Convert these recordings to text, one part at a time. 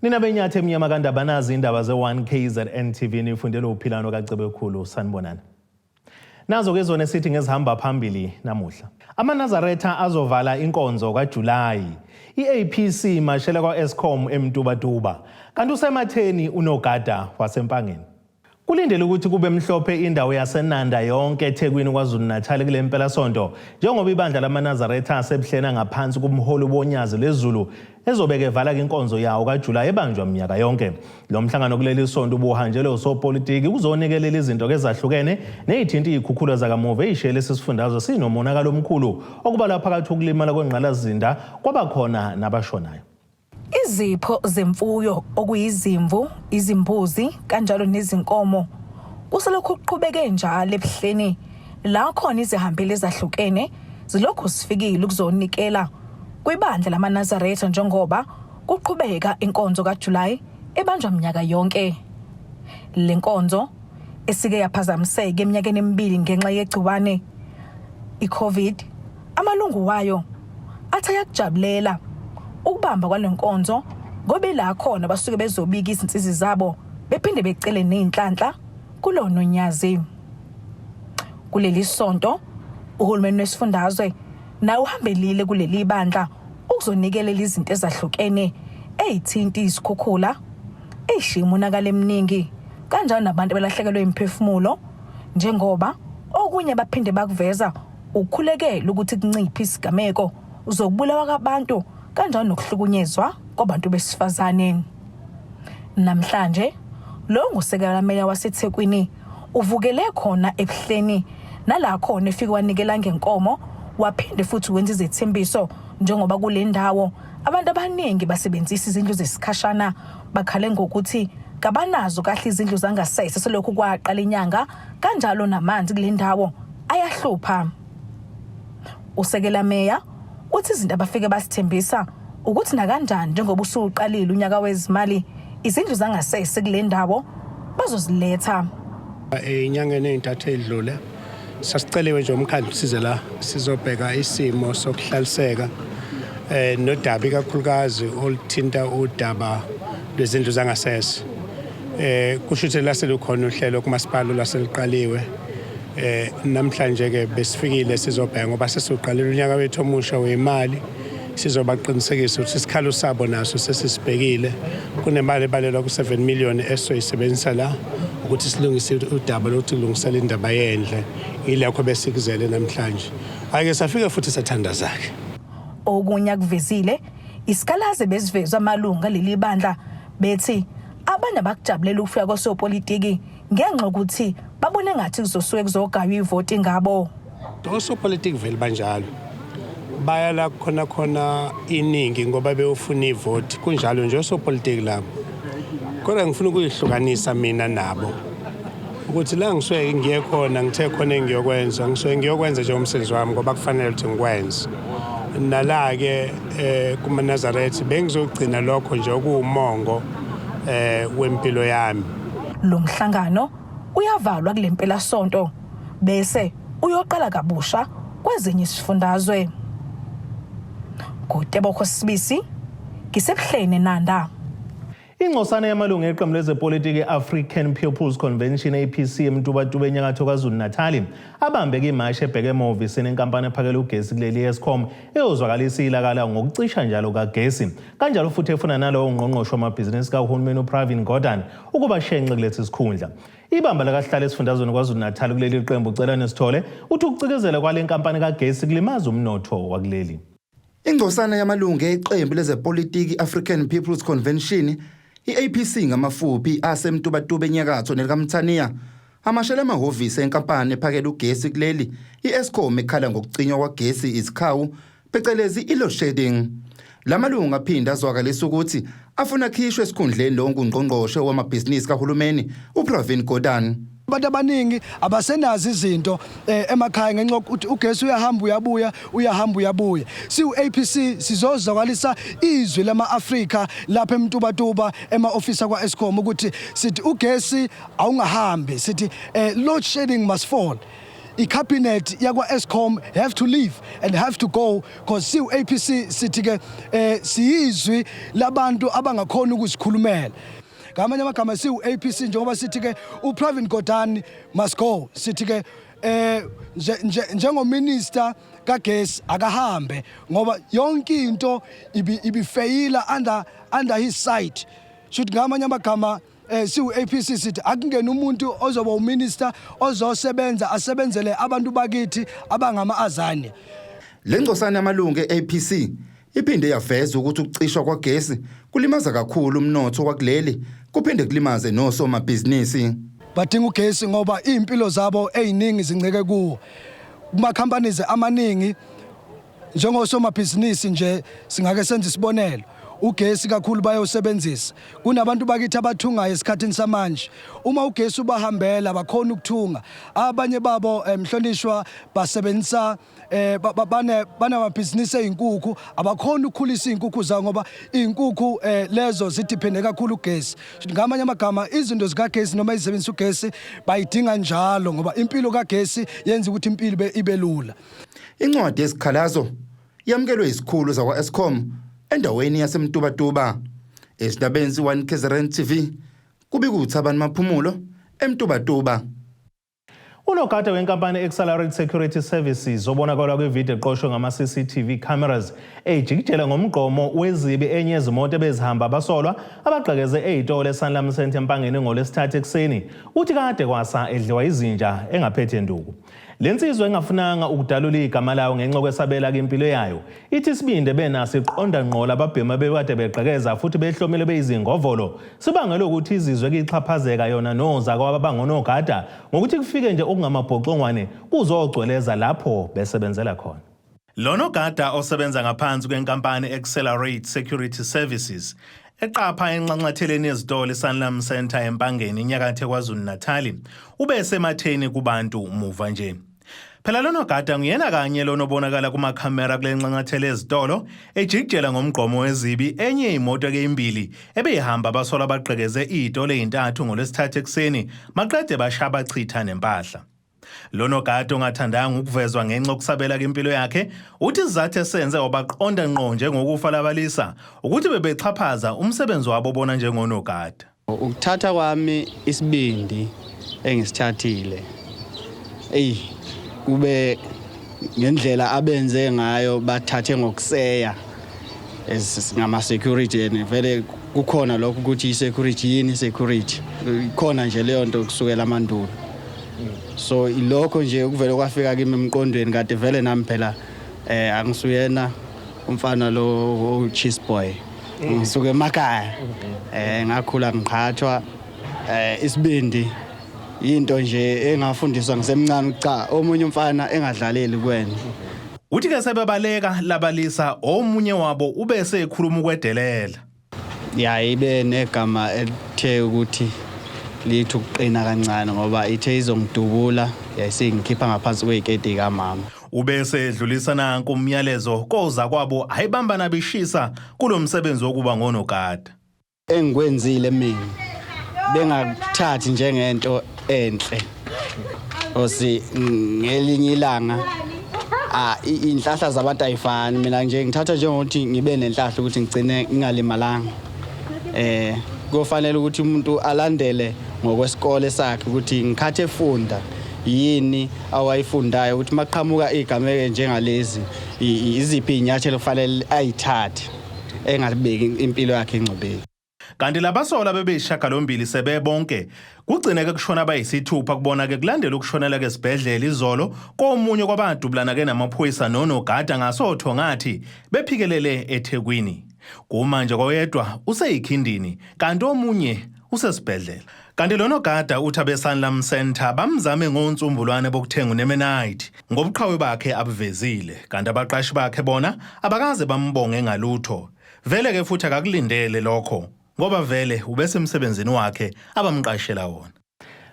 Nina benyathi emnyama kandaba, nazi indaba ze-1 KZN TV, nifundele uphilano kaCebekhulu. Sanibonani. Nazo-ke zona esithi ngezihamba phambili namuhla. AmaNazaretha azovala inkonzo kaJulayi. I-APC imashela kwa-Eskom eMtubatuba. Kanti usematheni unogada waseMpangeni. Kulindele ukuthi kube mhlophe indawo yaseNanda yonke eThekwini, KwaZulu-Natal, kule mpelasonto njengoba ibandla lamaNazaretha aseBuhleni ngaphansi kumholi woNyazi lwezulu ezobeke evala inkonzo yawo kaJulayi ebanjwa minyaka yonke. Lo mhlangano kuleli sonto ubuhanjelwe usopolitiki kuzonikelela izinto ezahlukene nezithinta izikhukhula zakamuva ezishiye lesi sifundazwe sinomonakalo omkhulu, okubalwa phakathi ukulimala kwengqalasizinda, kwabakhona nabashonayo. Izipho zemfuyo okuyizimvu, izimbuzi kanjalo nezinkomo kuselokhu kuqhubeke njalo eBuhleni, la khona izihambeli ezahlukene zilokhu zifikile ukuzonikela kwibandla lamaNazaretha njengoba kuqhubeka inkonzo kaJulayi ebanjwa minyaka yonke. Le nkonzo esike yaphazamiseka eminyakeni emibili ngenxa yegciwane iCovid, amalungu wayo athi ayakujabulela ukubamba kwale nkonzo ngoba ila khona basuke bezobika izinsizi zabo bephinde becele nezinhlanhla kulona unyazi. Kuleli sonto uhulumeni wesifundazwe naye uhambelile kuleli bandla ukuzonikelela izinto ezahlukene ey'thinta izikhukhula ey'shiya umonakalo eminingi kanjalo nabantu abalahlekelwe imiphefumulo, njengoba okunye baphinde bakuveza ukukhulekela ukuthi kunciphe isigameko zokubulawa kwabantu kanjalo nokuhlukunyezwa kwabantu besifazane. Namhlanje lo ngusekela meya waseThekwini uvukele khona eBuhleni, nala khona efike wanikela ngenkomo waphinde futhi wenza izethembiso, njengoba kule ndawo abantu abaningi basebenzisa izindlu zesikhashana, bakhale ngokuthi kabanazo kahle izindlu zangasese selokhu kwaqala inyanga, kanjalo namanzi kule ndawo ayahlupha. Usekela meya uthi izinto abafike basithembisa ukuthi nakanjani njengoba usuqalile unyaka wezimali, izindlu zangasese kule ndawo bazoziletha. Enyangeni ey'ntathu ey'dlule sasiceliwe nje umkhandlu size la sizobheka isimo sokuhlaliseka nodaba ikakhulukazi oluthinta udaba lwezindlu zangasese. Kusho ukuthi laselukhona uhlelo kumasipala lwaseluqaliwe. Namhlanje ke besifikile sizobheka ngoba sesiqalile unyaka wethu omusha wemali, sizobaqinisekisa ukuthi isikhalo sabo naso sesisibhekile. Kunemali ebalelwa ku-7 million esizoyisebenzisa la ukuthi silungise udaba lokuthi kulungisela indaba yendle. Ilokho besikuzele namhlanje. Ake safika futhi sathandaza-ke. Okunye akuvezile isikhalazo besivezwa amalungu aleli bandla, bethi abanye abakujabulela ukufika kosopolitiki ngenxa yokuthi babone ngathi kuzosuke kuzogaywa ivoti ngabo. Osopolitiki vele banjalo, baya la khona khona iningi ngoba beyofuna ivoti, kunjalo nje osopolitiki labo. Kodwa ngifuna ukuyihlukanisa mina nabo ukuthi la ngisuke ngiye khona ngithe khona engiyokwenza, ngisuke ngiyokwenza nje umsebenzi wami ngoba kufanele ukuthi ngikwenze. Nala-ke kumaNazaretha bengizogcina lokho nje okuwumongo wempilo yami. Lo mhlangano uyavalwa kule mpelasonto bese uyoqala kabusha kwezinye isifundazwe. Ngutebokho Sibisi, ngiseBuhleni eNanda. Ingcosana yamalungu eqembu lezepolitiki i-African People's Convention, APC, eMtubatuba enyakatho KwaZulu-Natal abambe imashi ebheke emahhovisini enkampani ephakela ugesi kuleli, Eskom, eyozwakalisa ilaka ngokucisha njalo kagesi, kanjalo futhi efuna nalowo ngqongqoshe wamabhizinisi kahulumeni uPravin Gordhan ukuba shenxe kulesi sikhundla. Ibamba lakasihlalo esifundazweni KwaZulu-Natal kuleli qembu, Celani Sithole, uthi ukucikezela kwale nkampani kagesi kulimaza umnotho wakuleli. Ingcosana yamalungu eqembu lezepolitiki i-African People's Convention, i-APC ngamafuphi, aseMtubatuba enyakatho nelikaMthaniya amashela emahhovisi enkampani ephakela ugesi kuleli, i-Eskom, ekhala ngokucinywa kwagesi izikhawu, phecelezi i-load shedding. La malungu aphinde azwakalisa ukuthi afuna akhishwe esikhundleni lo ngungqongqoshe wamabhizinisi kahulumeni uPravin Gordhan. Abantu abaningi abasenazo izinto emakhaya ngenxa yokuthi ugesi uyahamba uyabuya, uyahamba uyabuya. Siwu-APC sizozwakalisa izwi lama-Afrika lapha eMtubatuba ema-ofisi akwa-Eskom ukuthi sithi ugesi awungahambi, sithi load shedding must fall. I-cabinet yakwa-Eskom have to leave and have to go, because siwu-APC sithi ke siyizwi labantu abangakhona ukuzikhulumela. Ngamanye amagama, siwu-APC, njengoba sithi ke uPravin Gordhan must go, sithi ke njengominister kagesi akahambe, ngoba yonke into ibifeyila under his side. Shuthi ngamanye amagama, siwu APC sithi akungena umuntu ozoba uminister ozosebenza, asebenzele abantu bakithi abangama Azania. Le ngcosana yamalungu e-APC iphinde yaveza ukuthi ukucishwa kwagesi kulimaza kakhulu umnotho wakuleli, kuphinde kulimaze nosomabhizinisi. Badinga ugesi ngoba impilo zabo eziningi zincike kuwo. Kuma companies amaningi, njengosomabhizinisi nje, singake senze isibonelo, ugesi kakhulu bayosebenzisa. Kunabantu bakithi abathungayo esikhathini samanje, uma ugesi ubahambela bakhona ukuthunga. Abanye babo, mhlonishwa, basebenzisa bane banamabhizinisi ezinkukhu, abakhona ukukhulisa izinkukhu zabo ngoba izinkukhu lezo zidepende kakhulu ugesi. Ngamanye amagama, izinto zikagesi noma izisebenzisa ugesi bayidinga njalo, ngoba impilo kagesi yenza ukuthi impilo ibe lula. Incwadi yesikhalazo yamukelwe isikhulu zakwa-Eskom endaweni yaseMtubatuba. Ezindabeni 1 KZN TV, kubika uThabani Maphumulo eMtubatuba. Unogada wenkampani Accelerate Security Services obonakala kwividiyo eqoshwe ngama-CCTV cameras ejikijela ngomgqomo wezibi enye yezimoto ebezihamba abasolwa abagqekeze ey'tolo eSanlam Centre eMpangeni ngoLwesithathu ekuseni, uthi kade kwasa edliwa izinja engaphethe nduku. Le nsizwa engafunanga ukudalula igama layo ngenxa yokwesabela kwimpilo yayo, ithi isibindi benaso iqonda ngqo lababhema bebade begqekeza futhi behlomile beyizingovolo sibangelwe ukuthi izizwe kuyixhaphazeka yona nozakwabo abangonogada ngokuthi kufike nje okungamabhocongwane kuzogcweleza lapho besebenzela khona. Lo nogada osebenza ngaphansi kwenkampani Accelerate Security Services eqapha enxanxatheleni yezitolo iSanlam Centre eMpangeni, enyakatho KwaZulu-Natal, ube sematheni kubantu muva nje. Phela lo nogada nguyena kanye lona obonakala kumakhamera kule nxanxathela ezitolo ejikijela ngomgqomo wezibi enye imoto ke imbili ebeyihamba abasolwa abagqekeze izitolo ezintathu ngoLwesithathu ekuseni, maqede bashaya bachitha nempahla. Lo nogada ongathandanga ukuvezwa ngenxa yokusabela kempilo yakhe uthi isizathu esenze wabaqonda ngqo njengokufa labalisa ukuthi bebexhaphaza umsebenzi wabo bona njengonogada. Ukuthatha kwami isibindi engisithathile, eyi, kube ngendlela abenze ngayo, bathathe ngokuseya ngama security, and vele kukhona lokho ukuthi i-security yini, i-security ikhona nje leyo nto kusukela amandulo. So ilokho nje ukuvele kwafika kimi emqondweni, kade vele nami phela angisuyena umfana lo cheese boy, ngisuke emakhaya, ngakhula ngiqhathwa. Isibindi into nje engafundiswa ngisemncane, cha, omunye umfana engadlaleli kuwena. Uthi ke sebebaleka labalisa, omunye wabo ubese ekhuluma ukwedelela. Ya, ibe negama elithe ukuthi lithi ukuqina kancane, ngoba ithe izongidubula yayisingikhipha ngaphansi kwey'keti kamama. Ubese edlulisa nanku umyalezo koza kwabo ayibambana bishisa kulomsebenzi wokuba ngonogada. Engikwenzile mina bengakuthathi njengento enhle, osi ngelinye ilanga inhlahla zabantu ayifani. Mina nje ngithatha njengokuthi ngibe nenhlahla ukuthi ngigcine ngingalimalanga. Kufanele ukuthi umuntu alandele ngokwesikole sakhe, ukuthi ngikhathe efunda yini awayifundayo, ukuthi maqhamuka igameke njengalezi, iziphi inyathelo kufanele ayithathe, engabeki impilo yakhe engcubeni. Kanti labasola bebeyishagalombili sebebonke kugcineke kushona abayisithupha kubona ke kulandela ukushonela kesibhedlela izolo komunye kwabadubulana ke namaphoyisa nonogada ngasotho ngathi bephikelele eThekwini. Kumanje koyedwa useyikhindini kanti omunye usesibhedlela. Kanti lo nogada uthi abeSanlam Center bamzame ngonsumbulwane bokuthenga unemenite ngobuqhawe bakhe abuvezile, kanti abaqashi bakhe bona abakaze bambonge ngalutho. Vele ke futhi akakulindele lokho ngoba vele ubesemsebenzini wakhe abamqashela wona.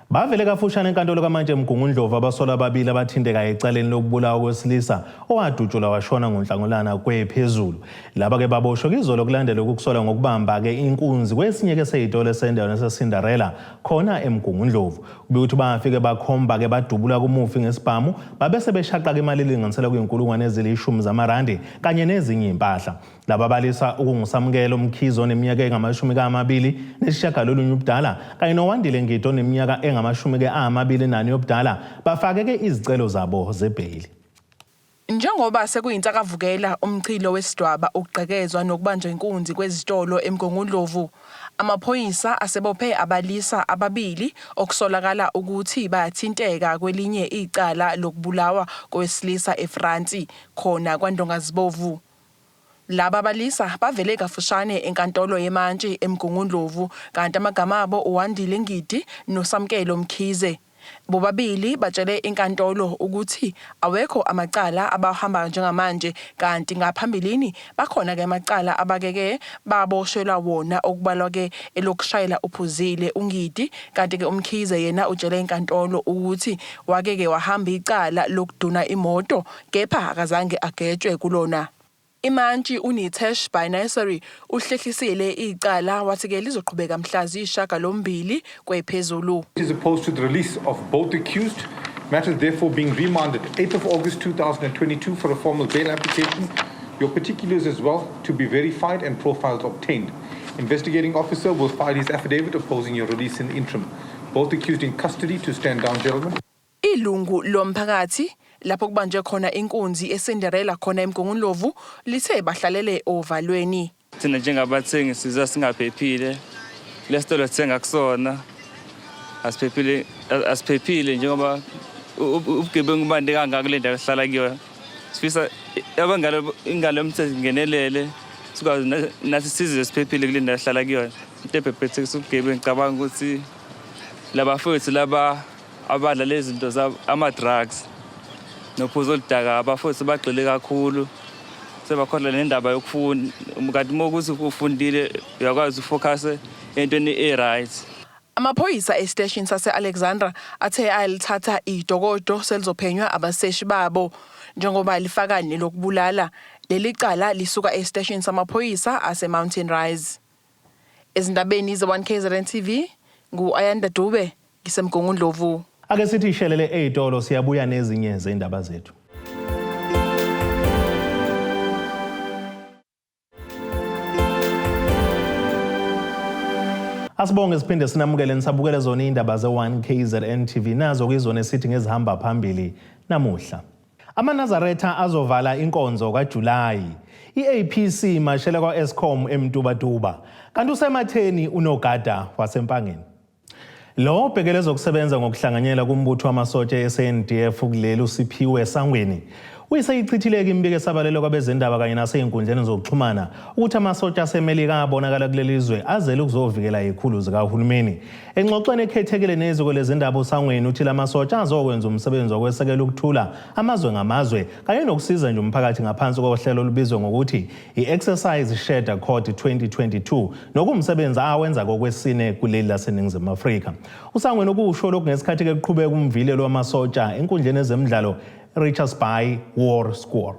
Bavele kafushane enkantolo kaMantshi eMgungundlovu abasolwa ababili abathintekayo ecaleni lokubulawa kwesilisa owadutshulwa washona ngoNhlangulana kwephezulu. Laba-ke baboshwe kizolo kulandela ukukusolwa ngokubamba-ke inkunzi kwesinye-ke sey'tolo esendaweni yaseCinderella khona eMgungundlovu. Kubikwa ukuthi bafike bakhomba-ke badubula kumufi ngesibhamu babe sebeshaqa-ke imali elinganiselwa kwiy'nkulungwane ezilishumi zamarandi kanye nezinye iy'mpahla. Laba balisa ukunguSamukelo Mkhize oneminyaka engama-29 ubudala kanye noWandile Ngidi oneminyaka engama-24 yobudala bafake-ke izicelo zabo zebheyili. Njengoba sekuyinsakavukela umchilo wesidwaba ukugqekezwa nokubanjwa inkunzi kwezitolo eMgungundlovu, amaphoyisa asebophe abalisa ababili okusolakala ukuthi bayathinteka kwelinye icala lokubulawa kowesilisa eFransi khona kwaNdongazibovu. Laba balisa bavele kafushane eNkantolo yeMantshi eMgungundlovu kanti amagama abo uWandile Ngidi noSamkelo Mkhize. Bobabili batshele inkantolo ukuthi awekho amacala abawahambayo njengamanje kanti ngaphambilini bakhona-ke amacala abakeke baboshelwa wona okubalwa-ke elokushayela uphuzile uNgidi kanti-ke uMkhize yena utshele inkantolo ukuthi wake-ke wahamba icala lokuduna imoto kepha akazange agetshwe kulona. Imantshi uNitesh Bynassery uhlehlisile icala wathi-ke lizoqhubeka mhla ziyishagalombili kwephezulu. Is opposed to the release of both accused. Matters therefore being remanded 8th of August 2022 for a formal bail application. Your particulars as well to be verified and profiles obtained. Investigating officer will file his affidavit opposing your release in the interim. Both accused in custody to stand down, gentlemen. Ilungu lomphakathi lapho kubanjwe khona inkunzi eCinderella khona eMgungundlovu lithe bahlalele ovalweni. Thina njengabathengi sizwa singaphephile. Lesitolo sithenga kusona asiphephile asiphephile njengoba ubugebengu bande kangaka kule ndawo esihlala kuyona. Sifisa abangalo ingalo yomthetho ingenelele sikwazi nathi sizwe siphephile kule ndawo esihlala kuyona. Into ebhebhethekisa ubugebengu ngicabanga ukuthi labafowethu laba abadla lezi zinto zabo ama-drugs nophuzo oludaka abafowethu bagxile kakhulu sebakhohlwa nendaba yokufunda kanti uma ukuthi ufundile uyakwazi ufocuse entweni e-right. Amaphoyisa esiteshini sase-Alexandra athe ayalithatha idokodo selizophenywa abaseshi babo njengoba lifaka nelokubulala. Leli cala lisuka esiteshini samaphoyisa ase-Mountain Rise. Ezindabeni ze-1 KZN TV, ngu-Ayanda Dube, ngiseMgungundlovu. Ake sithi ishelele ey'tolo siyabuya nezinye zey'ndaba zethu. Asibonge siphinde sinamukele nisabukele zona iy'ndaba ze-1 KZN TV nazo kuyizona esithi ngezihamba phambili namuhla. AmaNazaretha azovala inkonzo kaJulayi. I-APC imashela kwa-Eskom eMtubatuba. Kanti usematheni unogada waseMpangeni. Lo obhekele ezokusebenza ngokuhlanganyela kumbutho wamasotsha e-SANDF kuleli uSiphiwe Sangweni uyiseyichithile-ke imibiko esabalelwe kwabezendaba kanye nasey'nkundleni zokuxhumana ukuthi amasotsha aseMelika abonakala kuleli zwe azele ukuzovikela izikhulu zikahulumeni. Engxoxweni ekhethekile neziko lezindaba uSangweni uthi la masotsha azokwenza umsebenzi wokwesekela ukuthula amazwe ngamazwe kanye nokusiza nje umphakathi ngaphansi kohlelo olubizwa ngokuthi i-Exercise Shared Accord 2022 nokuwumsebenzi awenza kokwesine kuleli laseNingizimu Afrika. USangweni ukusho lokhu ngesikhathi-ke kuqhubeka umvilelo wamasotsha enkundleni ezemidlalo Richards Bay War Square.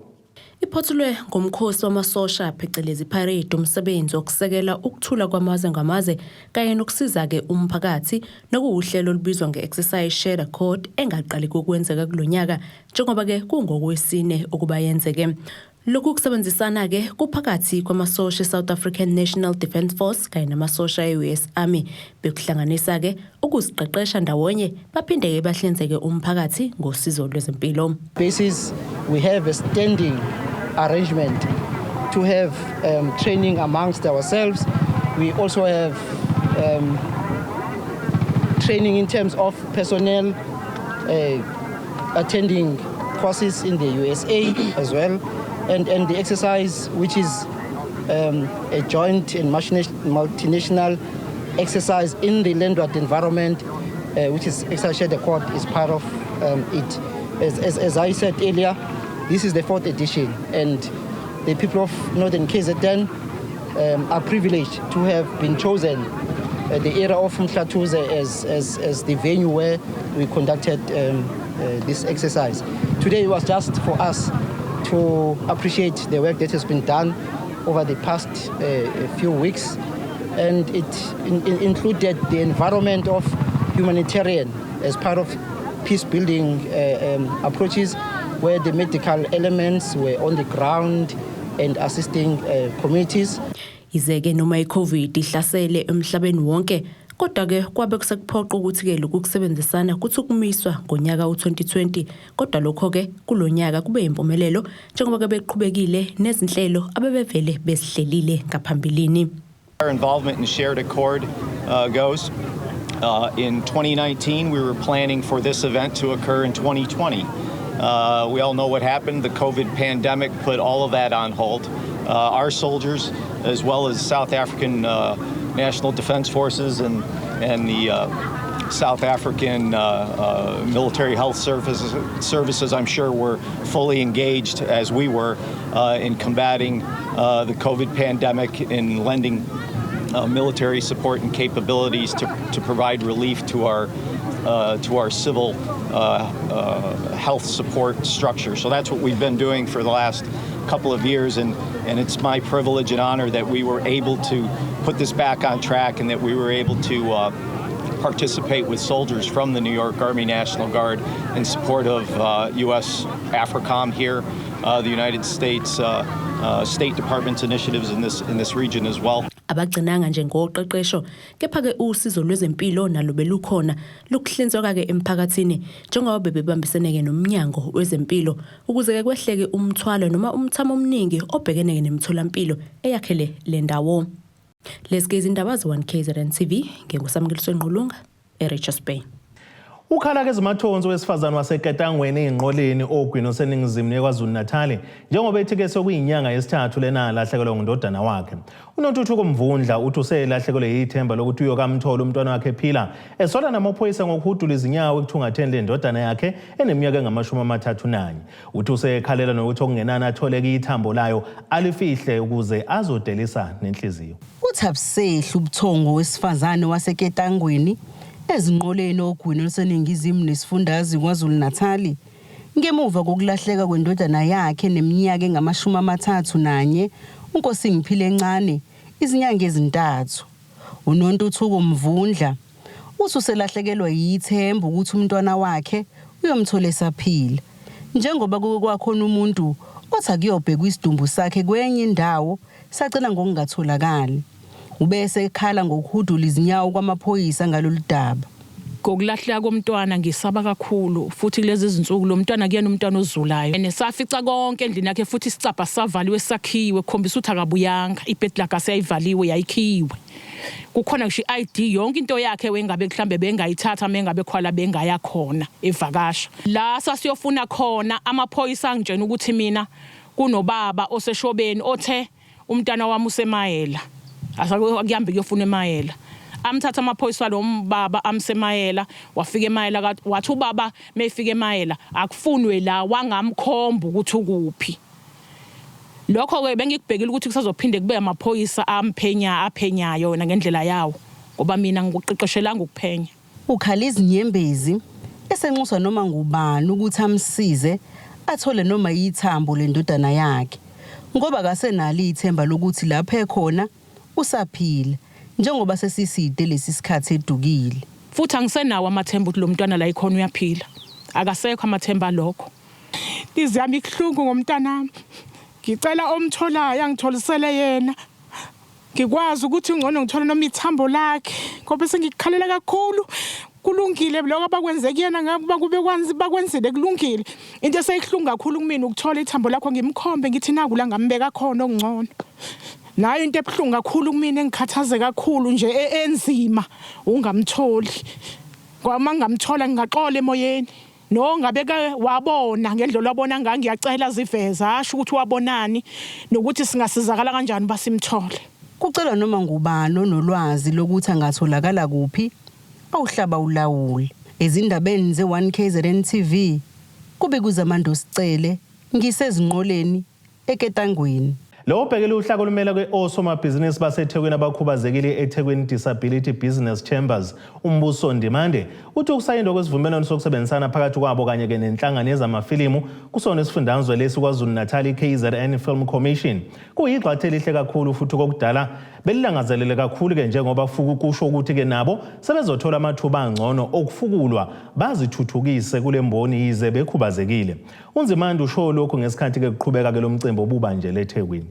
Iphothulwe ngomkhosi wamasosha phecelezi parade umsebenzi wokusekela ukuthula kwamazwe ngamazwe kanye nokusiza-ke umphakathi nokuwuhlelo olubizwa nge-Exercise Shared Accord engaqali kokwenzeka kulo nyaka njengoba-ke kungokwesine ukuba yenzeke. Lokhu kusebenzisana-ke kuphakathi kwamasosha e-South African National Defence Force kanye namasosha e-US Army bekuhlanganisa-ke ukuziqeqesha ndawonye baphinde-ke bahlinzeke umphakathi ngosizo lwezempilo. Basis we have a standing arrangement to have training amongst ourselves. We also have training in terms of personnel attending courses in the USA as well, and the exercise, which is a joint and multinational exercise in the landward environment, which is Exercise Shared Accord, is part of it. As I said earlier, this is the fourth edition, and the people of Northern KZN are privileged to have been chosen the area of Mhlathuze as the venue where we conducted this exercise. Today was just for us to appreciate the work that has been done over the past few weeks, and it included the environment of humanitarian as part of peace building approaches, where the medical elements were on the ground and assisting communities. Yize-ke noma i-COVID ihlasele emhlabeni wonke, kodwa-ke kwabe kusekuphoqa ukuthi-ke lokhu kusebenzisana kuthi ukumiswa ngonyaka u-2020, kodwa lokho-ke kulo nyaka kube yimpumelelo njengoba-ke beqhubekile nezinhlelo abebevele besihlelile ngaphambilini. Our involvement in Shared Accord goes. In 2019, we were planning for this event to occur in 2020. We all know what happened. The COVID pandemic put all of that on hold. Our soldiers, as well as South African National Defense Forces and the South African Military Health Services, I'm sure, were fully engaged, as we were, in combating the COVID pandemic and lending military support and capabilities to provide relief to our civil health support structure. So that's what we've been doing for the last couple of years, and it's my privilege and honor that we were able to put this back on track and that we were able to participate with soldiers from the New York Army National Guard in support of U.S. AFRICOM here, the United States State Department's initiatives in this region as well. Abagcinanga nje ngoqeqesho, kepha-ke usizo lwezempilo nalo belukhona lukuhlinzeka-ke emphakathini njengoba bebebambiseneke nomnyango wezempilo ukuze-ke kwehleke umthwalo noma umthamo omningi obhekeneke nemitholampilo eyakhele le ndawo. Lezi ke izindaba ze-1 KZN TV, nginguSamukeliso Ngqulunga eRichards Bay. Ukhala ke ezimathonsi wesifazane waseKetangweni eNqoleni ogwini oseningizimu neKwaZulu-Natal njengoba ethi ke sekuyinyanga yesithathu lena alahlekelwe ngundodana wakhe. UNontuthuko Mvundla uthi uselahlekelwe yithemba lokuthi uyokamthola umntwana wakhe ephila, esola namaphoyisa ngokuhudula izinyawo ekuthungatheni le ndodana yakhe eneminyaka engama-31. Uthi usekhalela nokuthi okungenani atholeke ithambo layo alifihle ukuze azodelisa nenhliziyo. Uthi abusehli ubuthongo wesifazane waseKetangweni ezinqoleni ogwini oluseningizimu nesifundazwe KwaZulu-Natal ngemuva kokulahleka kwendodana yakhe neminyaka engama-31 uNkosingiphile Ncane izinyanga ezintathu. UNontuthuko Mvundla uthi uselahlekelwa yithemba ukuthi umntwana wakhe uyomthola esaphila, njengoba kuke kwakhona umuntu othi akuyobhekwa isidumbu sakhe kwenye indawo sacela ngokungatholakali. Ubese ekhala ngokuhudula izinyawo kwamaphoyisa ngalolu daba. Ngokulahleka komntwana ngisaba kakhulu, futhi kulezi izinsuku lo mntwana kuyena umntwana ozulayo. Nesafica konke endlini yakhe, futhi isicabha savaliwe sakhiwe kukhombisa ukuthi akabuyanga, ibhedi lakhe aseyivaliwe yayikhiwe. Kukhona ngisho i-ID yonke into yakhe wengabe mhlambe bengayithatha mengabe khwala bengaya khona evakasha. La sasiyofuna khona amaphoyisa angitshena ukuthi mina kunobaba oseshobeni othe umntwana wami usemayela. Asakuhambe kuyofuna emayela. Amthatha amaphoyisa lo mbaba amsemayela, wafika emayela wathi ubaba mayifika emayela akufunwe la, wangamkhomba ukuthi ukuphi. Lokho ke bengikubhekile ukuthi kusazophinde kube amaphoyisa amphenya aphenyayo yona ngendlela yawo, ngoba mina ngikuqeqeshelanga ukuphenya. Ukhala izinyembezi esenxusa noma ngubani ukuthi amsize athole noma yithambo lendodana yakhe, ngoba kasenalo ithemba lokuthi lapho ekhona usaphila njengoba sesiside lesi sikhathi edukile. Futhi angisenawo amathemba ukuthi lo mntwana la ikhona uyaphila, akasekho amathemba lokho. Inhliziyo yami ibuhlungu ngomntanami, ngicela omtholayo angitholisele yena, ngikwazi ukuthi ngcono ngithole noma ithambo lakhe, ngoba sengikukhalela kakhulu. Kulungile lokho abakwenze kuyena, ngabe kube bakwenzile kulungile. Into eseyihlungu kakhulu kumina ukuthola ithambo lakho ngimkhombe ngithi naku la ngambeka khona okungcono. Nayo into ebuhlungu kakhulu kumina engikhathaze kakhulu nje enzima ungamtholi, ngoba mangamthola ngingaxola emoyeni. No ngabe ke wabona ngendlela wabona ngangiyacela ziveza asho ukuthi wabonani nokuthi singasizakala kanjani basimthole. Kucelwa noma ngubani onolwazi lokuthi angatholakala kuphi awuhlaba ulawule. Ezindabeni ze-1 KZN TV kube kuZamando Sicele, ngisezinqoleni eKetangweni. Lo obhekele uhlaka olumela kwe-osomabhizinisi baseThekwini abakhubazekile eThekwini Disability Business Chambers, uMbuso Ndimande, uthi ukusayindwa kwesivumelwano sokusebenzisana phakathi kwabo kanye-ke nenhlangano yezamafilimu kusona isifundazwe lesi KwaZulu-Natal i-KZN Film Commission kuyigxathu elihle kakhulu futhi kokudala belilangazelele kakhulu-ke njengoba kusho ukuthi-ke nabo sebezothola amathuba angcono okufukulwa bazithuthukise kule mboni yize bekhubazekile. UNzimande usho lokhu ngesikhathi-ke kuqhubeka-ke lo mcimbi obubanjele eThekwini.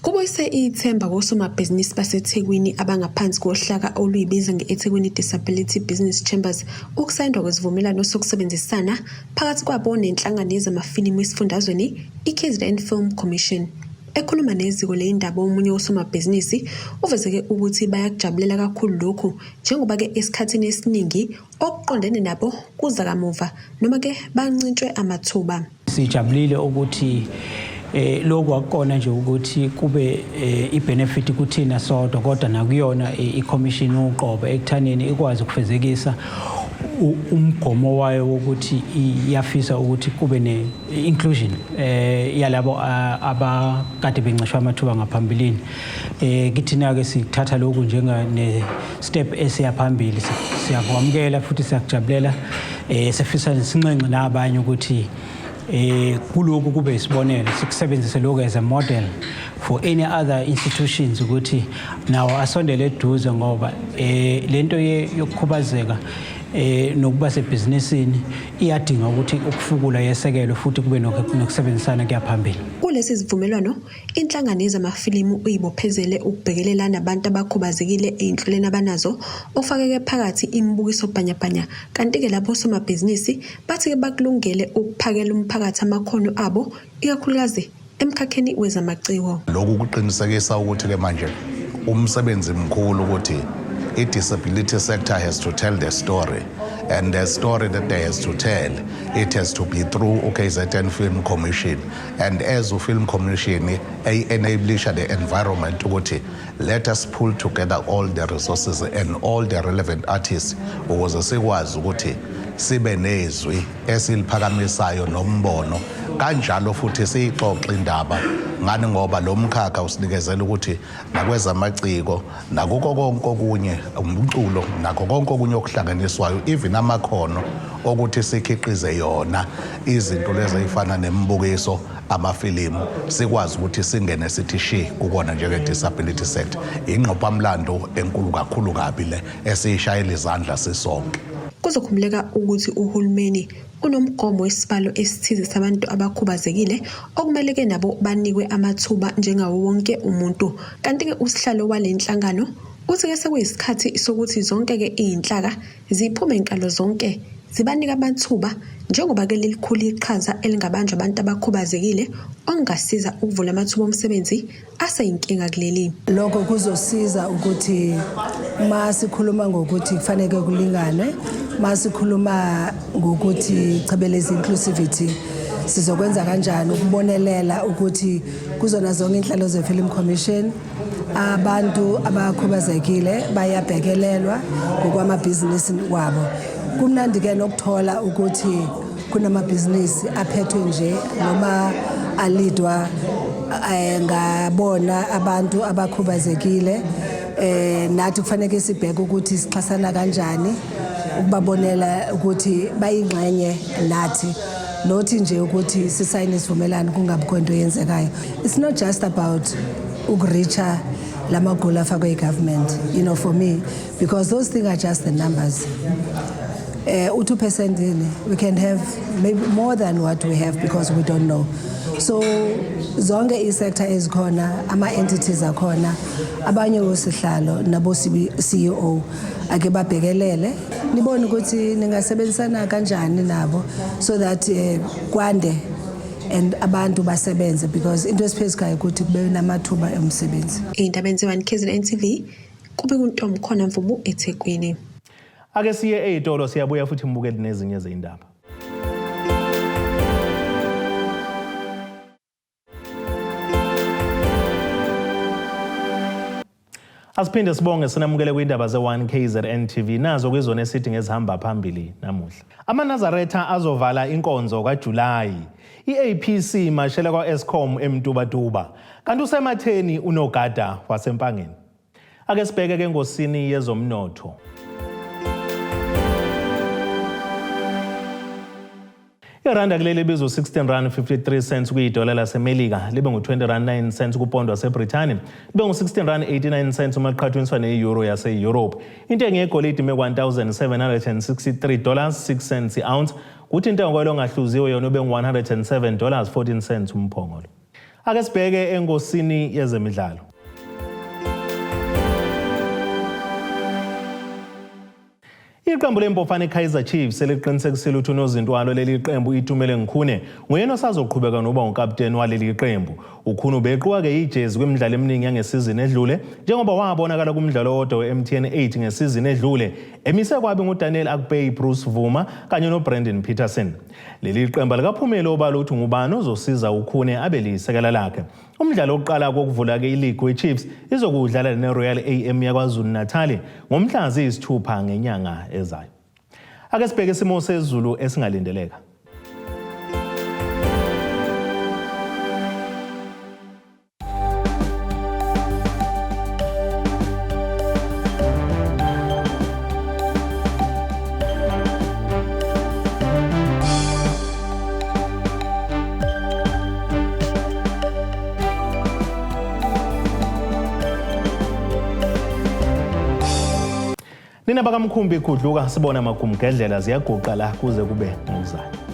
Kubuyise ithemba kosomabhizinisi baseThekwini abangaphansi kohlaka oluyibiza nge-Ethekwini Disability Business Chambers ukusayindwa kwesivumelwano sokusebenzisana phakathi kwabo nenhlangano yezamafilimu esifundazweni iKZN Film Commission. Ekhuluma neziko leyindaba omunye wosomabhizinisi uvezeke ukuthi bayakujabulela kakhulu lokhu njengoba-ke esikhathini esiningi okuqondene nabo kuza kamuva noma-ke bancintshwe amathuba. Sijabulile ukuthi eh lokhu akukona nje ukuthi kube eh, ibenefit kuthina sodwa kodwa nakuyona eh, i-commission uqobo ekuthaneni ikwazi ukufezekisa umgomo wayo wokuthi iyafisa ukuthi kube ne-inclusion eh yalabo abakade bencishwa amathuba ngaphambilini eh kithina ke sithatha lokhu njenga ne step esiya phambili siyakwamukela futhi siyakujabulela eh sifisa sinxenxe nabanye ukuthi eh kulokhu kube isibonelo sikusebenzise lokhu as a model for any other institutions ukuthi nawo asondele eduze ngoba eh lento yokukhubazeka eh nokuba sebhizinisini iyadinga ukuthi ukufukula yesekelwe futhi kube nokusebenzisana kuya phambili. Kulesi sivumelwano Inhlangano yezamafilimu uyibophezele ukubhekelela nabantu abakhubazekile ey'nhlelweni abanazo okufakeke phakathi imibukiso bhanyabhanya kanti-ke labo somabhizinisi bathi-ke bakulungele ukuphakela umphakathi amakhono abo ikakhulukazi emkhakheni wezamaciko. Lokhu kuqinisekisa ukuthi-ke manje umsebenzi mkhulu ukuthi i-disability sector has to tell the story and the story that they has to tell it has to be through uKZN Film Commission and as uFilm Commission eyi-enablisha the environment ukuthi let us pull together all the resources and all the relevant artists ukuze sikwazi ukuthi sibe nezwi esiliphakamisayo nombono kanjalo futhi siyixoxe indaba ngani ngoba lo mkhakha usinikezela ukuthi nakwezamaciko nakuko konke okunye umculo nakho konke okunye okuhlanganiswayo even amakhono okuthi sikhiqize yona izinto lezi ey'fana nemibukiso amafilimu sikwazi ukuthi singene sithi shi kukona njenge-disability sector ingqophamlando enkulu kakhulu kabi le esiyishayela izandla sisonke. Kuzokhumbuleka ukuthi uhulumeni unomgomo wesibalo esithize sabantu abakhubazekile okumele-ke nabo banikwe amathuba njengawo wonke umuntu. Kanti-ke usihlalo wale nhlangano uthi-ke sekuyisikhathi sokuthi zonke-ke iy'nhlaka ziphume nkalo zonke zibanike amathuba njengoba-ke lilikhulu iqhaza elingabanjwa abantu abakhubazekile okungasiza ukuvula amathuba omsebenzi aseyinkinga kuleli. Lokho kuzosiza ukuthi uma sikhuluma ngokuthi kufanele kulinganwe, uma sikhuluma ngokuthi chebelezi inclusivity sizokwenza kanjani ukubonelela ukuthi kuzona zonke inhlelo ze-Film Commission abantu abakhubazekile bayabhekelelwa ngokwamabhizinisi wabo. Kumnandi-ke nokuthola ukuthi kunamabhizinisi aphethwe nje noma alidwa eh, ngabona abantu abakhubazekile eh nathi kufanele sibheke ukuthi sixhasana kanjani ukubabonela ukuthi bayingxenye nathi nothi nje ukuthi sisayine isivumelano kungabikho into eyenzekayo it's not just about ukureacha lamagoli afakwe i-government you know for me because those things are just the numbers u-2% yini we can have maybe more than what we have because we don't know so zonke i-sector ezikhona ama-entities akhona abanye osihlalo nabo-CEO ake babhekelele nibone ukuthi ningasebenzisana kanjani nabo so that kwande and abantu basebenze because into esiphezukayo ukuthi kube namathuba omsebenzi. Ey'ndabeni ze-1 KZN TV kube kuNtomkhona Mvubu eThekwini. Ake siye ey'tolo siyabuya futhi mbukeli nezinye zey'ndaba. Asiphinde sibonge sinamukele kwindaba ze-1 KZN TV nazo kwizona esithi ngezihamba phambili namuhla. AmaNazaretha azovala inkonzo kaJulayi. I-APC imashela kwa-Eskom eMtubatuba. Kanti usematheni unogada waseMpangeni. Ake sibheke ke ngosini yezomnotho. Iranda kuleli libizwa 16 rand 53 cents kuyidola laseMelika, libe ngu-20 rand 9 cents kupondo waseBrithani, libe ngu-16 rand 89 cents uma liqhathaniswa ne-euro yase-Europe. Intengo yegolide ime 1763 dollars 6 cents i-ounce, kuthi intengo kwelo ngahluziwe yona ube ngu-107 dollars 14 cents umphongolo. Ake sibheke engosini yezemidlalo. Iqembu lempofane iKaizer Chiefs seliqinisekisile ukuthi unozinti walo leli qembu Itumeleng Khune nguyena osazoqhubeka noba ukapteni waleli qembu. UKhune ubequka-ke ijezi kwimidlalo eminingi yangesizini edlule njengoba wabonakala kumdlalo owodwa we-MTN 8 ngesizini edlule emise kwabi nguDaniel Akpeyi, Bruce Bvuma kanye noBrandon Petersen. Leli qembu alikaphumeli obala ukuthi ngubani ozosiza uKhune abe lisekela lakhe. Umdlalo wokuqala kokuvula-ke iligi weChiefs izokuwudlala neRoyal AM yaKwaZulu-Natal ngomhla ziyisithupha ngenyanga ezayo. Ake sibheke isimo sezulu esingalindeleka. Nina bakamkhumbi gudluka sibona amagumgedlela ziyaguqa la kuze kube ngokuzayo.